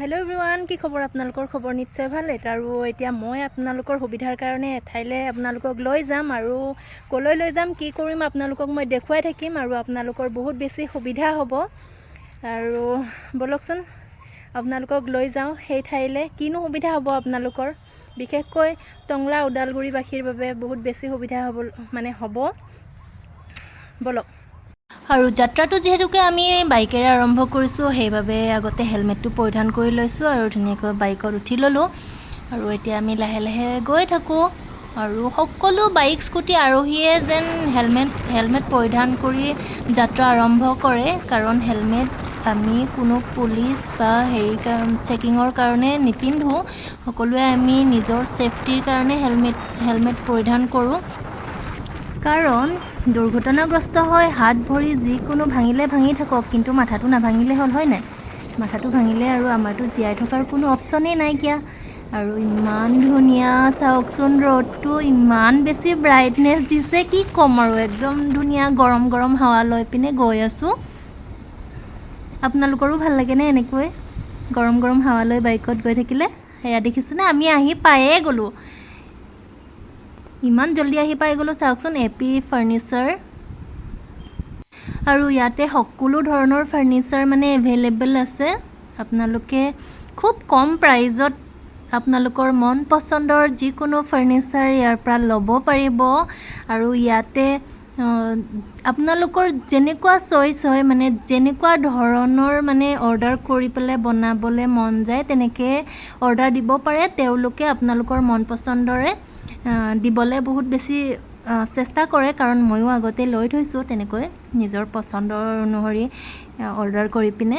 Hello' everyone, কি খবৰ আপোনালোকৰ? খবৰ নিশ্চয় ভাল। আৰু এতিয়া মই আপোনালোকৰ সুবিধাৰ কাৰণে এঠাইলৈ আপোনালোকক লৈ যাম আৰু ক'লৈ লৈ যাম, কি কৰিম, আপোনালোকক মই দেখুৱাই থাকিম আৰু আপোনালোকৰ বহুত বেছি সুবিধা হ'ব। আৰু ব'লকচোন, আপোনালোকক লৈ যাওঁ সেই ঠাইলৈ। কিনো সুবিধা হ'ব আপোনালোকৰ? বিশেষকৈ টংলা ওদালগুৰিবাসীৰ বাবে বহুত বেছি সুবিধা হ'ব, মানে হ'ব। ব'লক। আৰু যাত্ৰাটো যিহেতুকে আমি বাইকেৰে আৰম্ভ কৰিছোঁ, সেইবাবে আগতে হেলমেটটো পৰিধান কৰি লৈছোঁ আৰু ধুনীয়াকৈ বাইকত উঠি ল'লোঁ। আৰু এতিয়া আমি লাহে লাহে গৈ থাকোঁ। আৰু সকলো বাইক, স্কুটি আৰোহীয়ে যেন হেলমেট পৰিধান কৰি যাত্ৰা আৰম্ভ কৰে, কাৰণ হেলমেট আমি কোনো পুলিচ বা হেৰি চেকিঙৰ কাৰণে নিপিন্ধোঁ। সকলোৱে আমি নিজৰ ছেফটিৰ কাৰণে হেলমেট পৰিধান কৰোঁ, কাৰণ দুৰ্ঘটনাগ্ৰস্ত হৈ হাত ভৰি যিকোনো ভাঙিলে ভাঙি থাকক, কিন্তু মাথাটো নাভাঙিলে হ'ল, হয় নাই? মাথাটো ভাঙিলে আৰু আমাৰতো জীয়াই থকাৰ কোনো অপশ্যনেই নাইকিয়া। আৰু ইমান ধুনীয়া, চাওকচোন, ৰ'দটো ইমান বেছি ব্ৰাইটনেছ দিছে, কি ক'ম আৰু! একদম ধুনীয়া গৰম গৰম হাৱা লৈ পিনে গৈ আছোঁ। আপোনালোকৰো ভাল লাগেনে এনেকৈ গৰম গৰম হাৱা লৈ বাইকত গৈ থাকিলে? সেয়া দেখিছেনে, আমি আহি পায়ে গ'লোঁ। ইমান জল্দি আহি পাই গ'লোঁ। চাওকচোন, এ পি ফাৰ্নিচাৰ। আৰু ইয়াতে সকলো ধৰণৰ ফাৰ্নিচাৰ মানে এভেইলেবল আছে। আপোনালোকে খুব কম প্ৰাইজত আপোনালোকৰ মন পচন্দৰ যিকোনো ফাৰ্নিচাৰ ইয়াৰ পৰা ল'ব পাৰিব। আৰু ইয়াতে আপোনালোকৰ যেনেকুৱা চইচ হয়, মানে যেনেকুৱা ধৰণৰ মানে অৰ্ডাৰ কৰি পেলাই বনাবলৈ মন যায়, তেনেকৈ অৰ্ডাৰ দিব পাৰে। তেওঁলোকে আপোনালোকৰ মন পচন্দৰে দিবলৈ বহুত বেছি চেষ্টা কৰে, কাৰণ ময়ো আগতে লৈ থৈছোঁ তেনেকৈ নিজৰ পচন্দৰ অনুসৰি অৰ্ডাৰ কৰি পিনে।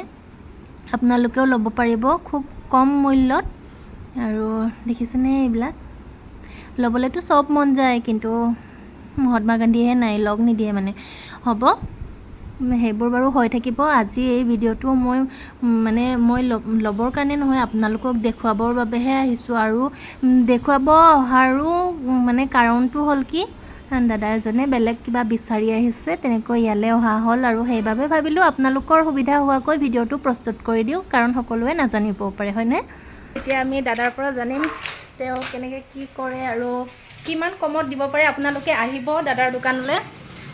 আপোনালোকেও ল'ব পাৰিব খুব কম মূল্যত। আৰু দেখিছেনে, এইবিলাক ল'বলৈতো চব মন যায়, কিন্তু মহাত্মা গান্ধীহে নাই, লগ নিদিয়ে। মানে হ'ব, সেইবোৰ বাৰু হৈ থাকিব। আজি এই ভিডিঅ'টো মই মানে মই ল'বৰ কাৰণে নহয়, আপোনালোকক দেখুৱাবৰ বাবেহে আহিছোঁ। আৰু দেখুৱাব অহাৰো মানে কাৰণটো হ'ল কি, দাদা এজনে বেলেগ কিবা বিচাৰি আহিছে, তেনেকৈ ইয়ালৈ অহা হ'ল। আৰু সেইবাবে ভাবিলোঁ আপোনালোকৰ সুবিধা হোৱাকৈ ভিডিঅ'টো প্ৰস্তুত কৰি দিওঁ, কাৰণ সকলোৱে নাজানিবও পাৰে, হয়নে? এতিয়া আমি দাদাৰ পৰা জানিম তেওঁ কেনেকৈ কি কৰে আৰু কিমান কমত দিব পাৰে। আপোনালোকে আহিব দাদাৰ দোকানলৈ।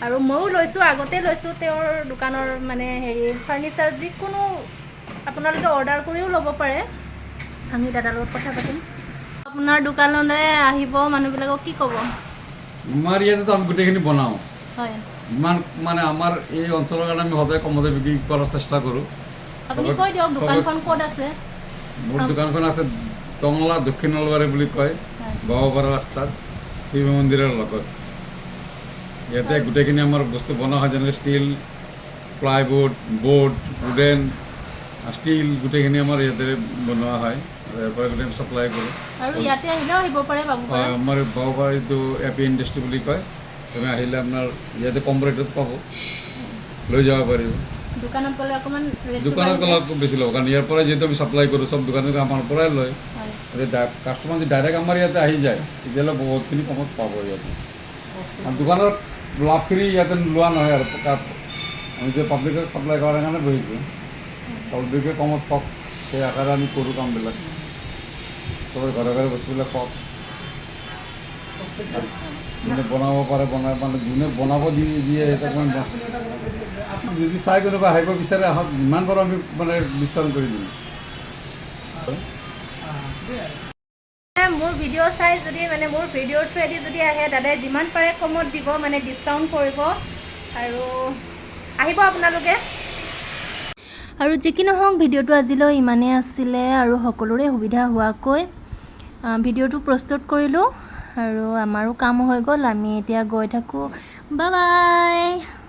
আৰু ময়ো লৈছোঁ, আগতে লৈছোঁ তেওঁৰ দোকানৰ মানে হেৰি ফাৰ্নিচাৰ। যিকোনো আপোনালোকে অৰ্ডাৰ কৰিও ল'ব পাৰে। আমি দাদাৰ লগত কথা পাতিম। আপোনাৰ দোকানলৈ আহিব মানুহবিলাকক কি ক'ব? আমাৰ ইয়াতেতো আমি গোটেইখিনি বনাওঁ। ইমান মানে আমাৰ এই অঞ্চলৰ কাৰণে আমি সদায় কমতে বিক্ৰী কৰাৰ চেষ্টা কৰোঁ। আপুনি কৈ দিয়ক, দোকানখন ক'ত আছে? মোৰ দোকানখন আছে টংলা দক্ষিণ নলবাৰী বুলি কয়, বাবাপাৰা ৰাস্তাত শিৱ মন্দিৰৰ লগত। ইয়াতে গোটেইখিনি আমাৰ বস্তু বনোৱা হয়, যেনেকৈ ষ্টীল, প্লাইবোৰ্ড, বৰ্ড, উডেন, ষ্টীল, গোটেইখিনি আমাৰ ইয়াতে বনোৱা হয় আৰু ইয়াৰ পৰা গোটেই ছাপ্লাই কৰোঁ। আৰু ইয়াতে আহিলেও আহিব পাৰে, পাব পাৰে। হয়, আমাৰ বাবাপাৰা এইটো এ পি ইণ্ডাষ্ট্ৰি বুলি কয়। তুমি আহিলে আপোনাৰ ইয়াতে কম ৰেটত পাব, লৈ যাব পাৰিব। দোকানত গ'লে অকণমান ৰেটটো দোকানত বাঢ়ি গ'লে যায়। আকৌ বেছি ল'ব, কাৰণ ইয়াৰ পৰাই যিহেতু আমি ছাপ্লাই কৰোঁ, চব দোকানত আমাৰ পৰাই লয়। গতিকে কাষ্টমাৰ যদি ডাইৰেক্ট আমাৰ ইয়াতে আহি যায়, তেতিয়াহ'লে বহুতখিনি কমত পাব ইয়াতে। আৰু দোকানৰ লাভখিনি ইয়াতে লোৱা নহয় আৰু আমি যে পাব্লিকক ছাপ্লাই কৰাৰ কাৰণে বহিছোঁ, পাব্লিকে কমত পাওক সেই আশাৰে আমি কৰোঁ কামবিলাক। চবৰে ঘৰে ঘৰে বস্তুবিলাক পাওক। আৰু যোনে বনাব পাৰে বনাই, মানে যোনে বনাব দি দিয়ে, তাক মানে যদি চাই কোনোবা আহিব বিচাৰে, আহক। যিমান পাৰোঁ আমি মানে ডিছকাউণ্ট কৰি দিম। মোৰ ভিডিঅ' চাই যদি, মানে মোৰ ভিডিঅ'ৰ থ্ৰুৱেদি যদি আহে, দাদাই যিমান পাৰে কমত দিব, মানে ডিছকাউণ্ট কৰিব। আৰু আহিব আপোনালোকে। আৰু যি কি নহওক, ভিডিঅ'টো আজিলৈ ইমানেই আছিলে। আৰু সকলোৰে সুবিধা হোৱাকৈ ভিডিঅ'টো প্ৰস্তুত কৰিলোঁ আৰু আমাৰো কাম হৈ গ'ল। আমি এতিয়া গৈ থাকোঁ। Bye bye.